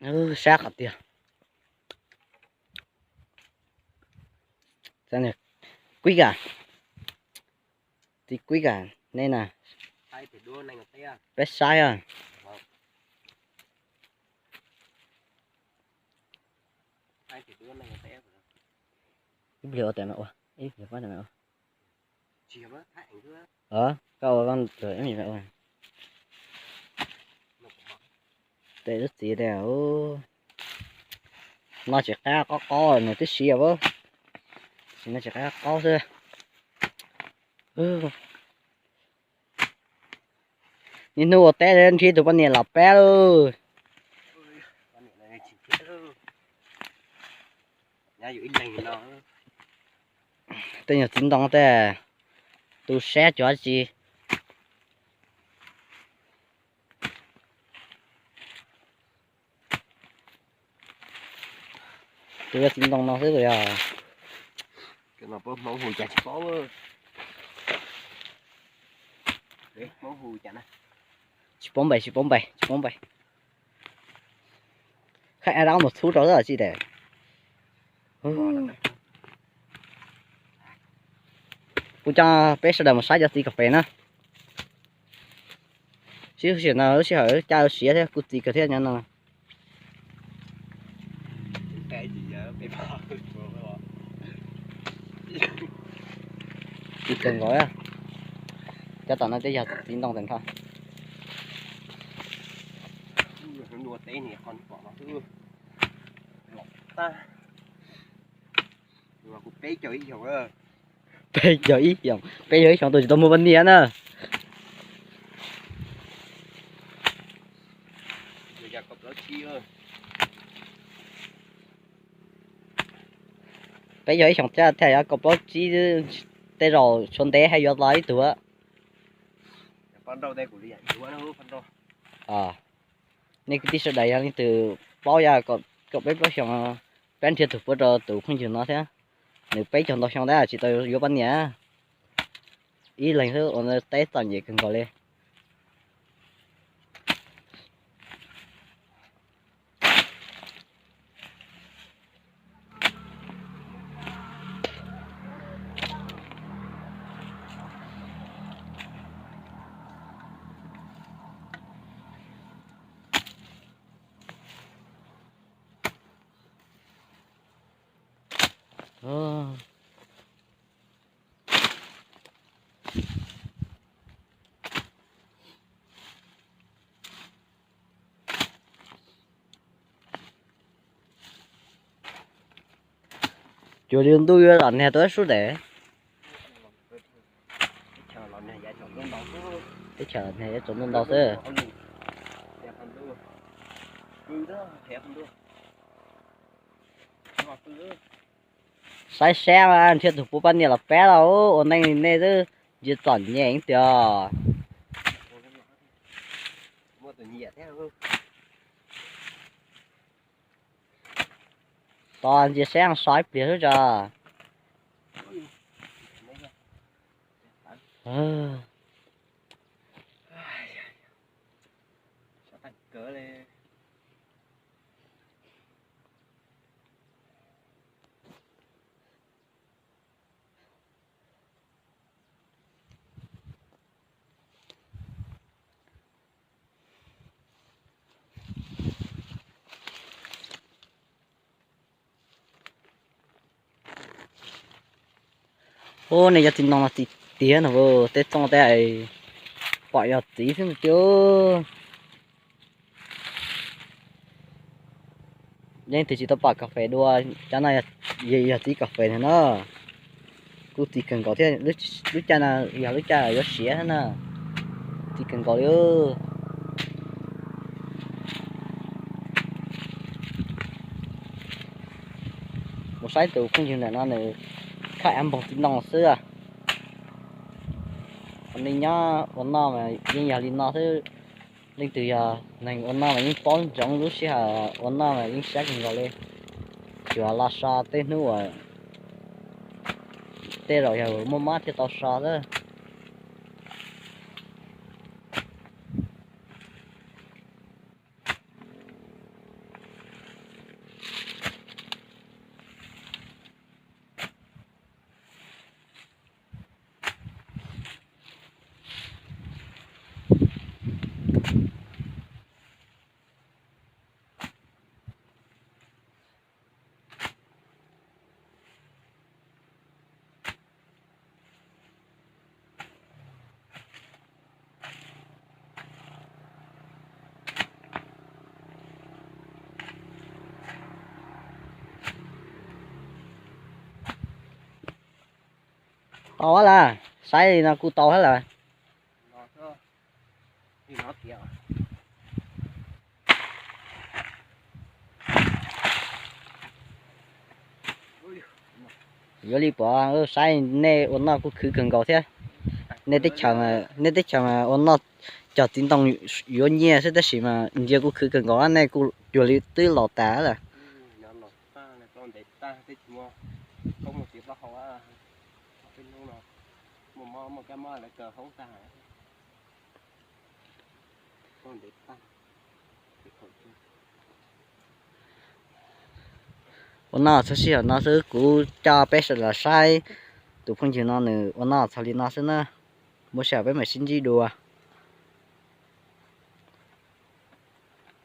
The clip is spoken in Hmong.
Sab qhov tiag. Kuib kam, txiv kuib kam nej na. Peb saib os. Ib pliag ua tes mas ua, ib pliag pab tes mas ua. Koj ua koj tus ib pliag ua. Tes lub txiv tias, no tsis qab qob qob nws twb siav, tsis no tsis qab qob xwb. Niaj hnub ua teb nrhiav tus poj niam los pab lauj. Tej nyuag txiv ntoo tej, tu siab cuag tsi. Tus yog txiv ntoo no xwb yog. Hmoob hu cas tsis paub. Hmoob hu cas na? Tsis paub npe, tsis paub npe, tsis paub npe. Khaib ab dab mus txhub rau xwb tsis tas. Kuv coj peb sawv daws mus saib cov txiv kas fes na. Sib sim no lub sij hawm cas siav thiab kuj txiv kawg thiab nyob no. Txiv kawg nkaus. Cov tom no tej yog txiv ntoo tag nrho. Peb caug ib xyoos, peb caug ib xyoos tus tsis tau muaj poj niam na. Peb caug ib xyoos thiaj yuav kaum plaub tsib, tej zaum tshuav ntev hais yuav tau ib tug. Nej kwv tij sawv daws yog leej twg paub yog kaum peb plaub xyoos, pab nrhiav tus puab rau tus phooj ywg no thiab. Nws peb caug ntau xyoo tab tsis tau yuav poj niam. Ib leeg xwb ua teb txom nyem kawg nkaus li. Cuag li ntuj yuav los nag tuaj sub ntes. Teb chaws nag yuav tsaus ntuj ntau xwb. Saib seb nrhiav tus puab poj niam los pab los ua neej li nej twb ntsia txom nyem tiag. Tos ntsia seb so ib pliag xwb tso. Ub, nej cov txiv ntoo no txiv tiag no, tej txooj tej pom yog txiv xwb tiag. Yeej twg tsis tau pom kas fes dua, cov no yog txiv kas fes no na. Kuj txiv kawg nkaus thiab, lub caij no yog lub caij yuav siav thiab na. Txiv kawg nkaus li. Mus saib tus phooj ywg ntawm no nws khawb av npoog txiv ntoo xwb. Ua neej nyob ua noj mas yeej yog li no xwb. Leej twg yog neeg ua noj mas yeej paub ntsoov lub sij hawm ua noj mas yeej siab kawg nkaus li. Tsuas los so tej hnub uas tej zaum yog muaj mob thiaj tau so xwb. Tau lawm, saib li no kuj tau thiab lawm. Yuav li pom, saib nej ua noj kuj khwv kawg nkaus thiab. Nej teb chaws, nej teb chaws ua noj cog txiv ntoo yuav nyiaj xwb tab sis mas ntsia kuj khwv kawg nkaus, nej kuj cuag li twb los tas lawm. Ua noj txog sij hawm no xwb, kuv coj peb sawv daws los saib tus phooj ywg no nws ua noj txog li no xwb na. Muaj sij hawm peb mam sib ntsib dua.